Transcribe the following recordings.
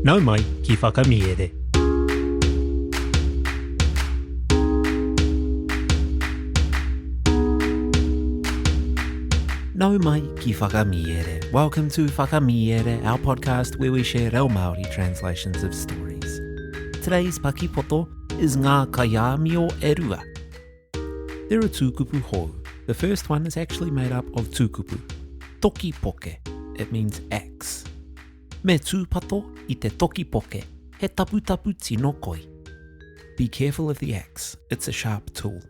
Nau mai ki Whakamiere. Nau mai ki Whakamiere. Welcome to Whakamiere, our podcast where we share reo Māori translations of stories. Today's pakipoto is Ngā Kaiāmio e Rua. There are two kupu hou. The first one is actually made up of two kupu. Toki poke. It means axe. Me tūpato i te toki poke, he taputapu tino koi. Be careful of the axe, it's a sharp tool.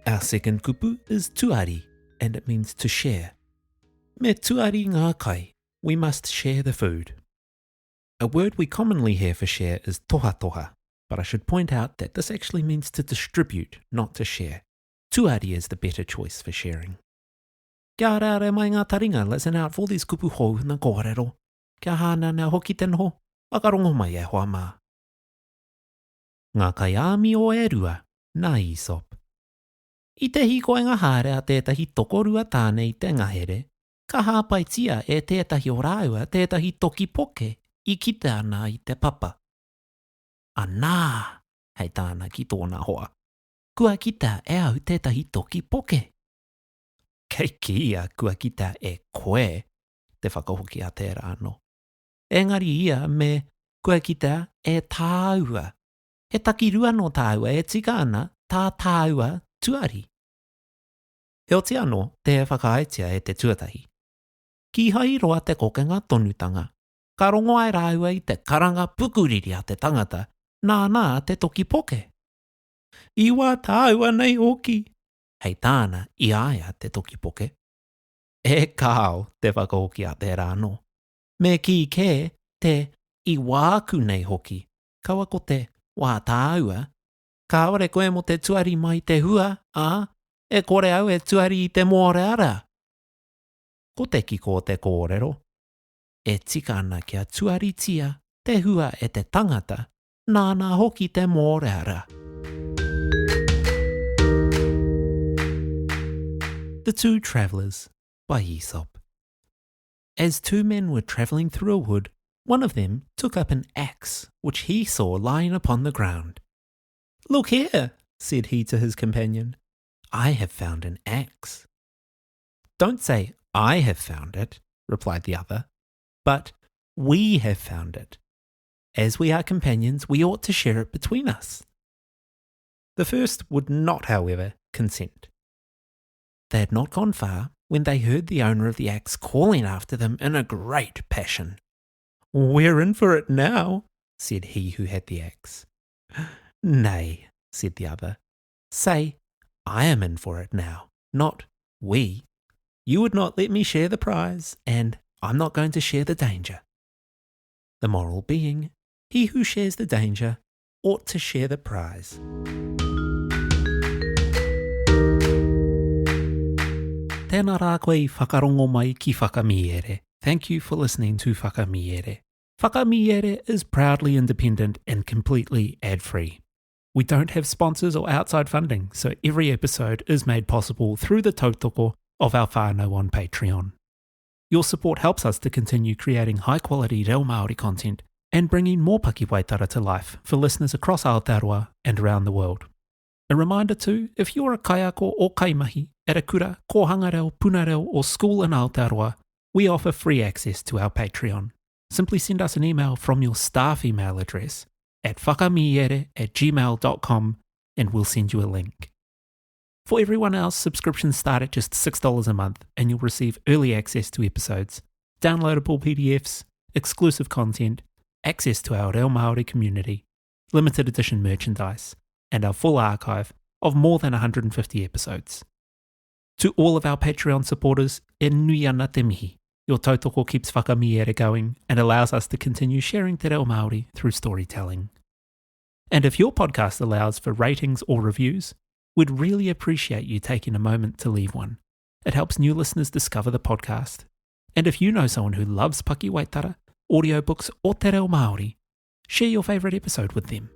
Our second kupu is tuari, and it means to share. Me tuari ngā kai, we must share the food. A word we commonly hear for share is toha toha, but I should point out that this actually means to distribute, not to share. Tuari is the better choice for sharing. Kia arere mai ngā taringa, listen out for these kupu hou na kōrero. Kia hāneanea hoki te noho, whakarongo mai e hoa mā. Ngā kaiāmio e rua, nā Aesop. I te hīkoinga haere a tētahi tokorua tāne i te ngahere, ka hāpaitia e tētahi o rāua tētahi toki poke i kitea ana i te papa. Anā! hei tāna ki tōna hoa, Kua kitea e au tētahi toki poke. Kei kīia kua kitea e koe, te whakahoki a tērā anō. Engari ia me kua kitea e tāua. He takirua nō tāua e tika ana tā tāua tuari. Heoti anō, tē whakaaetia e te tuatahi. Kīhai i roa te kokenga tonutanga, ka rongo ai rāua i te karanga pukuriri a te tangata, nāna te toki poke. I wā tāua nei hoki! Hei tāna, i a ia te toki poke. E kāo, te whakahoki a tērā anō. Me kī kē te i wāku nei hoki, kaua ko te wā tāua. Kāore koe mō te tuari mai te hua, ā, e kore au e tuari i te mōrearea. Ko te kiko o te kōrero, e tika ana kia tuaritia te hua e te tangata, nāna hoki te mōrearea. The Two Travellers by Aesop As two men were travelling through a wood, one of them took up an axe which he saw lying upon the ground. Look here, said he to his companion, I have found an axe. Don't say, I have found it, replied the other, but we have found it. As we are companions, we ought to share it between us. The first would not, however, consent. They had not gone far when they heard the owner of the axe calling after them in a great passion. We're in for it now, said he who had the axe. Nay, said the other, say, I am in for it now, not we. You would not let me share the prize, and I'm not going to share the danger. The moral being, he who shares the danger ought to share the prize. Tēnā rā koe i whakarongo mai ki Whakamiere. Thank you for listening to Whakamiere. Whakamiere is proudly independent and completely ad-free. We don't have sponsors or outside funding, so every episode is made possible through the tautoko of our whānau on Patreon. Your support helps us to continue creating high-quality reo Māori content and bringing more pakiwaitara to life for listeners across Aotearoa and around the world. A reminder too, if you're a kaiako or kaimahi at a kura, kōhanga reo, puna reo or school in Aotearoa, we offer free access to our Patreon. Simply send us an email from your staff email address at whakamiere at gmail.com and we'll send you a link. For everyone else, subscriptions start at just $6 a month and you'll receive early access to episodes, downloadable PDFs, exclusive content, access to our Reo Māori community, limited edition merchandise, and our full archive of more than 150 episodes. To all of our Patreon supporters, e nui ana te mihi. Your tautoko keeps Whakamiere going and allows us to continue sharing te reo Māori through storytelling. And if your podcast allows for ratings or reviews, we'd really appreciate you taking a moment to leave one. It helps new listeners discover the podcast. And if you know someone who loves pakiwaitara, audiobooks, or te reo Māori, share your favourite episode with them.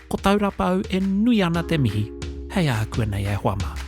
Ko Taurapa au e nui ana te mihi, hei ākuanei e hoa mā.